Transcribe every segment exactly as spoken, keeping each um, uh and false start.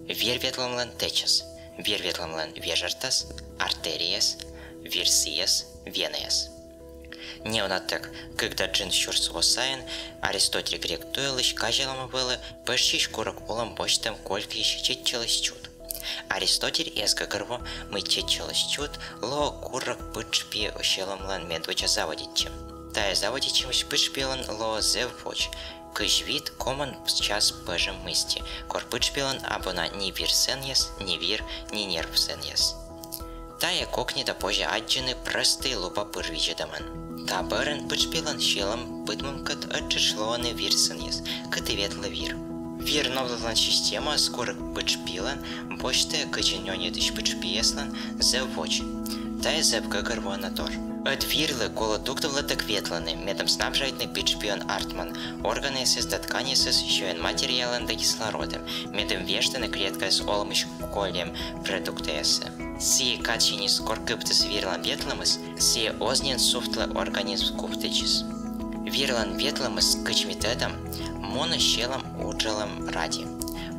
Вир ветлӧмлӧн тэчыс. Вир ветлӧмлӧн вежӧртас, артерияяс, вирсійяс, венаяс. Неуна тэк, кык да джын сюрс во сайын Аристотель грек туялысь казялӧм вылӧ пӧжсьысь курӧк олӧм босьтӧм колькыйысь чеччылысь чуд. Аристотель эз гӧгӧрво, мый чеччылысь чуд лоӧ курӧк пытшпи сьӧлӧмлӧн медводдза заводитчӧм. Тайӧ заводитчӧмысь пытшпиӧлӧн лоӧ зэв водз, кызь вит-комын час пӧжӧм мысти, кор пытшпиӧлӧн абу на ни вир сэнъяс, ни вир, ни нерв сэнъяс. Тайӧ кокни да позьӧ аддзыны прӧстӧй лупа пыр видзӧдӧмӧн. Та бӧрын пытшпиӧлӧн сьӧлӧм быдмӧмкӧд ӧттшӧтш лоӧны вир сэнъяс, кытӧ ветлӧ вир. Вир новлӧдлӧн системаыс курӧк пытшпилӧн босьтӧ кыдзи нёньӧдысь пытшпияслӧн зэв водз. Тайӧ зэв гӧгӧрвоана тор. Ӧд вирлы колӧ дугдывлытӧг ветлыны, медым снабжайтны пытшпиӧн артмӧн органъясӧс да тканьясӧс сёян материалӧн да кислородӧн, медым вештыны клеткаяс олӧмысь кольӧм продуктъяссӧ. Сійӧ кадсяньыс, кор кыптіс вирлӧн ветлӧмыс, сійӧ оз нин сувтлы организм куптӧдзыс. Вирлӧн ветлӧмыс, кыдз ми тӧдам, мунӧ сьӧлӧм уджалӧм ради,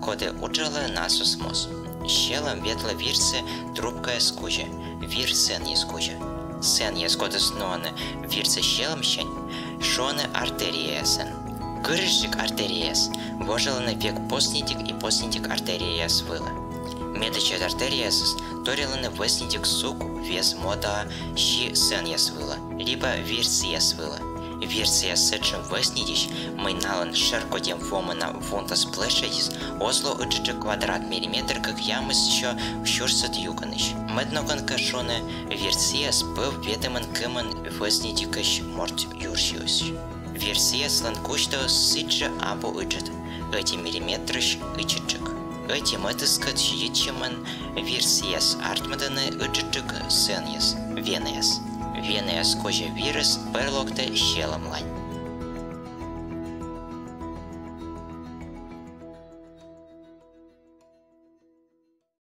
коді уджалӧ насос моз. Сьӧлӧм ветлӧ вирсӧ трубкаяс кузя, вир сэнъяс кузя. Сэнъяс, кодӧс нуӧны вирсӧ сьӧлӧмсянь, шуӧны артерияясӧн. Гырысьджык артерияяс вожалӧны век посньыдик и посньыдик артерияяс вылӧ. Медічӧт артерияясыс торъялӧны вӧсньыдик сук вез мӧда си сэнъяс вылӧ либӧ вирсійяс вылӧ. Вирсійяс сэтшӧм вӧсньыдысь, мый налӧн шӧркодь эм вомына вунтас площадьыс оз ло ыджыдджык квадрат миллиметр кӧкъямыс сё сюрсӧд юкӧнысь. Мӧд ногӧн кӧ шуны, вирсійяс пӧв ветымын кымын вӧсньыдикысь морт юрсиысь. Вирсійяслӧн кузьтаыс сідзжӧ абу ыджыд, ӧти миллиметрысь ичӧтджык. Ӧти мӧдыскӧд сідзчӧмӧн вирсійяс артмӧдӧны ыджыдджык сэнъяс, венаяс. Венаяс кузя вирыс пыр локтӧ сьӧлӧмлань.